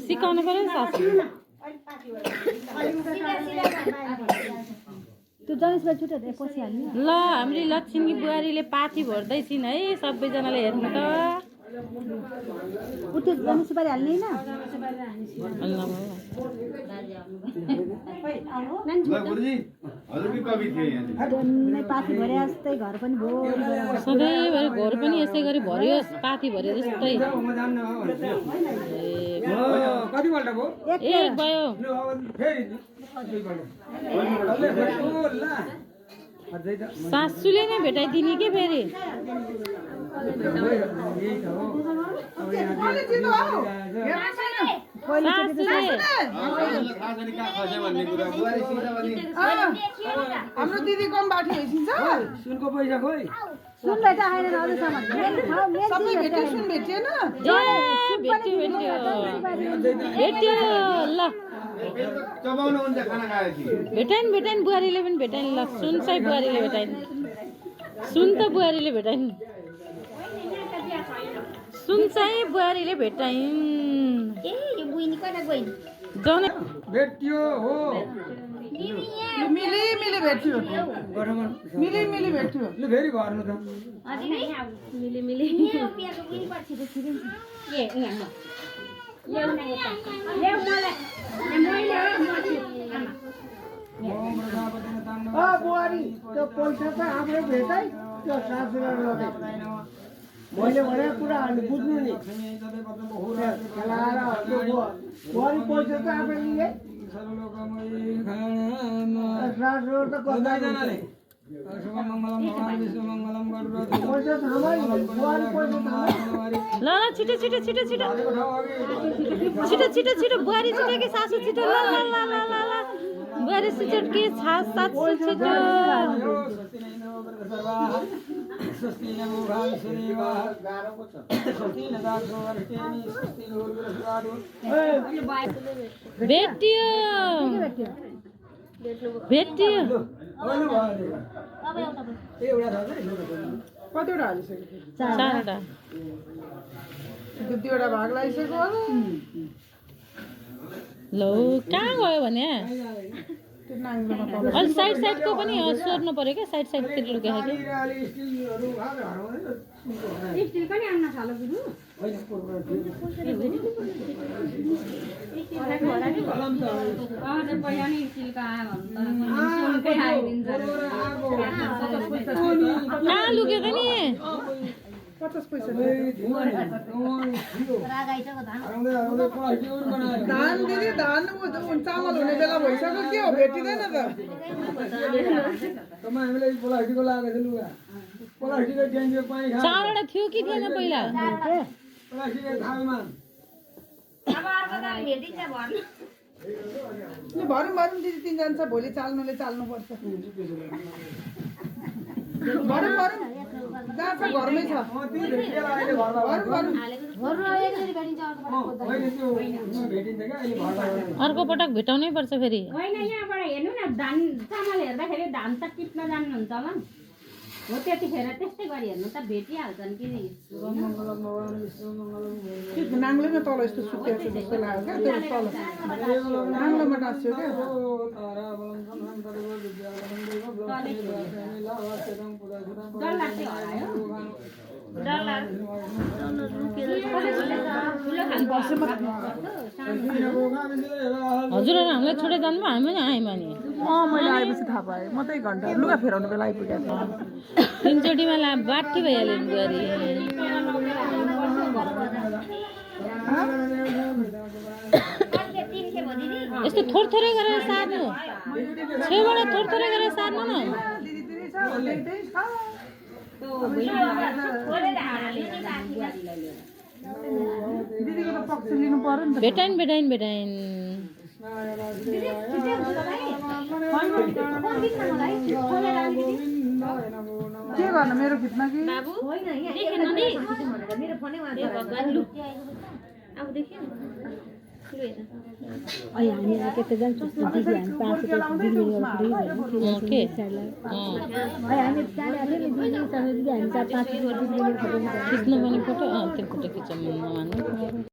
सिकाउनु पर्यो नि सासू त्यो जनिसलाई छुट्टा दे पछि हाल्नु ल हाम्रो लक्ष्मी बुहारीले पाथी भर्दैछिन् है सबैजनाले हेर्नु त उतो जनिस सुपारी हाल्ने हैन टन्नै पाथी भरे जस्तै घर पनि भो सधैँभरि घर पनि यसै गरी भरियोस् पाथी भरे जस्तै कतिपल्ट भयो एक भयो सासूले नै भेटाइदिने के फेरि हाम्रो दिदी कम बाठी हैसिन्छ सुनको पैसा खोइ सुन बेटा आएन अझसम्म सबै भेट्यो सुन भेटिएन भेट्यो ल चबाउनु हुन्छ खाना खाएपछि भेटाइन बुहारीले पनि भेटाइन ल सुन चाहिँ बुहारीले भेटाइन सुन त बुहारीले भेटाइन सुन चाहिँ बुहारीले भेटाइन जन भेट्यो हो मिली मिली भेट्यो मिली मिली भेट्यो ल फेरि भर्नु त बुहारी त्यो पैसा त हाम्रो भेटाइ त्यो सासुरा लगे मैले भनेको कुरा हामी बुझ्नु नि खेलाएर बुहारी पैसा त आफै लिए सासु त कताजनाले पैसा थामै बुहारी पैसा थामै ल छिटो बुहारी छिटो कि सासू छिटो ल बुहारी छिटो कि सासू छिटो भेटियो कतिवटा हालिसक्यो चारवटा दुईवटा भाग लगाइसक्यो होला ल कहाँ गयो भने त्यो नाङ्लोमा अलि साइडको पनि सोध्नु पर्यो क्या साइडतिर लुकेको कि स्टिल पनि आउन थाल्यो गुरु कहाँ लुकेको नि 50 पैसा धान दिदी धान चामल हुने बेला भइसक्यो के हो भेटिँदैन त हामीलाई प्लास्टिकको लागेको छ लुगा प्लास्टिकको ट्याङ्कीको पानी खा चारवटा थियो कि थिएन पहिला प्लास्टिकको थालमा भरौँ दिदी तिनजना छ भोलि चाल्नुले चाल्नुपर्छ भरौँ जहाँ छ घरमै छ अर्को पटक भेटाउनै पर्छ फेरि होइन यहाँबाट हेर्नु न धान चामल हेर्दाखेरि धान त टिप्न जान्नुहुन्छ होला हो त्यतिखेर त्यस्तै गरी हेर्नु त भेटिहाल्छन् कि नाङ्लोमा तल यस्तो सुकेको छ जस्तो लाग्यो क्या त्यो तल नाङ्लोमा टाँस्यो क्या हजुरहरू हामीलाई छोडेर जानुभयो हामी पनि आयौँ नि मैले आएपछि थाहा पाएँ म त 1 घन्टा लुगा फेराउनु बेला आइपुगेको तिनचोटिमा बाठी भइहाल्यो नि बुहारी यस्तो थोरै गरेर सार्नु छेउबाट थोरै गरेर सार्नु न दिदीको त पक्ष लिनु पर्यो नि त भेटाइन के गर्नु मेरो खिच्न कि अहिले हामी कतिजना दिदी हामी 5 दिदी के हामी जाने आले नि दिदी हामी 5 दिदी खिच्नु पनि फोटो त्यो फोटो खिच्नु नमान्नु